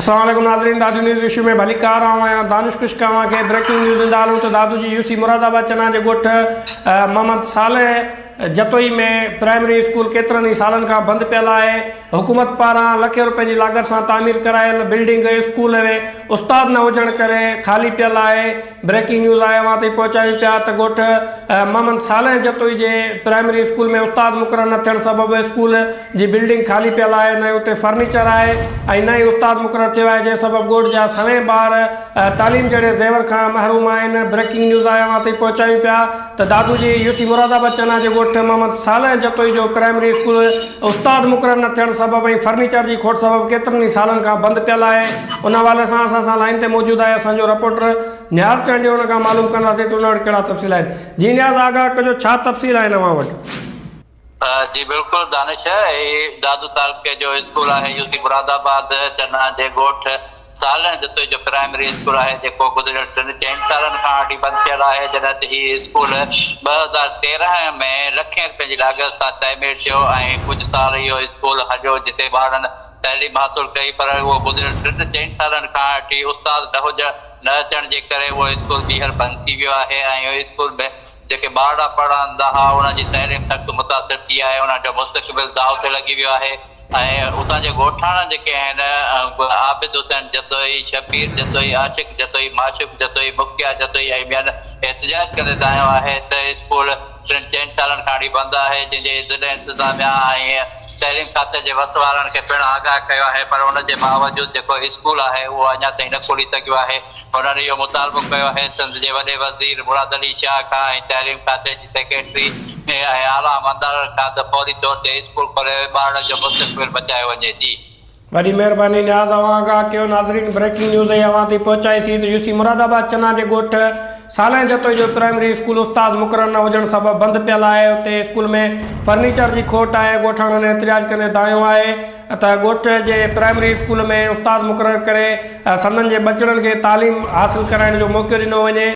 السلام عليڪم ناظرين دادو نيوز اشو ۾ ڀليڪار آئون آهيان دانش خشڪ اوهان کي بريڪنگ نيوز ڏيندا هلون ته دادو جي يو سي مراد آباد چنا جي ڳوٺ محمد صالح جتوئي ۾ پرائمري اسڪول ڪيترن ئي سالن کان بند پيل آهي حڪومت پاران لکين روپين جي لاڳت سان تعمير ڪرايل بلڊنگ اسڪول ۾ استاد نه هجڻ ڪري خالي پيل آهي بريڪنگ نيوز آهي اوهان تائين پهچايون پيا ته ڳوٺ محمد صالح جتوئي جي پرائمري اسڪول ۾ استاد مقرر نه ٿيڻ سبب اسڪول جي بلڊنگ خالي پيل آهي نه ئي اتي فرنيچر آهي ۽ نه ئي استاد مقرر ٿيو آهي جنهن سبب ڳوٺ جا سوين ٻار تعليم جهڙي زيور کان محروم آهن بريڪنگ نيوز آهي اوهان تائين پهچايون پيا ته دادو جي يو سي مراد آباد چنا جي ڳوٺ محمد صالح جتوئي جو پرائمري اسڪول استاد مقرر نه ٿيڻ سبب ۽ فرنيچر جي کوٽ سبب ڪيترن ئي سالن کان بند پيل آهي ان حوالي سان اسان سان لائين تي موجود آهي اسان جو رپورٽر نياز چانڊيو ان کان معلوم ڪنداسين ته ان وٽ ڪهڙا تفصيل آهن جي نياز آگاهه ڪجو ڇا تفصيل آهن اوهان وٽ. جي بلڪل دانش هي دادو تعلقي جو اسڪول آهي يو سي مراد آباد چنا جي ڳوٺ صالح جتوئي جو پرائمري اسڪول آهي جيڪو گذريل ٽن چئن سالن کان وٺي بند ٿيل آهي جڏهن ته هي اسڪول 2013 ۾ لکين رپين جي لاڳت سان تعمير ٿيو ۽ ڪجهه سال اهو اسڪول هليو جتي ٻارڙن تعليم حاصل ڪئي پر اهو گذريل ٽن چئن سالن کان وٺي استاد نه هجڻ نه اچڻ جي ڪري اهو اسڪول ٻيهر بند ٿي ويو آهي ۽ اهو اسڪول ۾ جيڪي ٻارڙا پڙهندا ها انهن جي تعليم سخت متاثر ٿي آهي، انهن جو مستقبل داء تي لڳي ويو آهي ۽ اتان جي ڳوٺاڻا جيڪي آهن عابد حسين جتوئي، شبير جتوئي، عاشق جتوئي، معشوق جتوئي، مکيا جتوئي ۽ ٻين احتجاج ڪندي دانهيو آهي ته اسڪول ٽن چئن سالن کان وٺي بند آهي جنهن جي ضلعي انتظاميا ۽ تعليم کاتي جي وس وارن کي پڻ آگاهه ڪيو آهي پر ان جي باوجود جيڪو اسڪول آهي اهو اڃا تائين نه کلي سگهيو آهي. هنن اهو مطالبو ڪيو آهي سنڌ جي وڏي وزير مراد علي شاهه کان ۽ تعليم کاتي جي سيڪريٽري ۽ اعليٰ عملدارن کان ته فوري طور تي اسڪول کولي ٻارڙن جو مستقبل بچايو وڃي جي. وڏي مهرباني نياز اوهان آگاهه ڪيو ناظرين بريڪنگ نيوز اهي اوهان تائين پهچائي سين ته يو سي مراد آباد چنا جي ڳوٺ صالح جتوئي جو پرائمري اسڪول استاد مقرر نه هجڻ سبب بند پيل آهي اتي اسڪول ۾ فرنيچر جي کوٽ آهي ڳوٺاڻن احتجاج ڪندي دانهيو آهي ته ڳوٺ جي پرائمري اسڪول ۾ استاد مقرر ڪري سندن جي ٻچڙن کي تعليم حاصل ڪرائڻ جو موقعو ڏنو وڃي.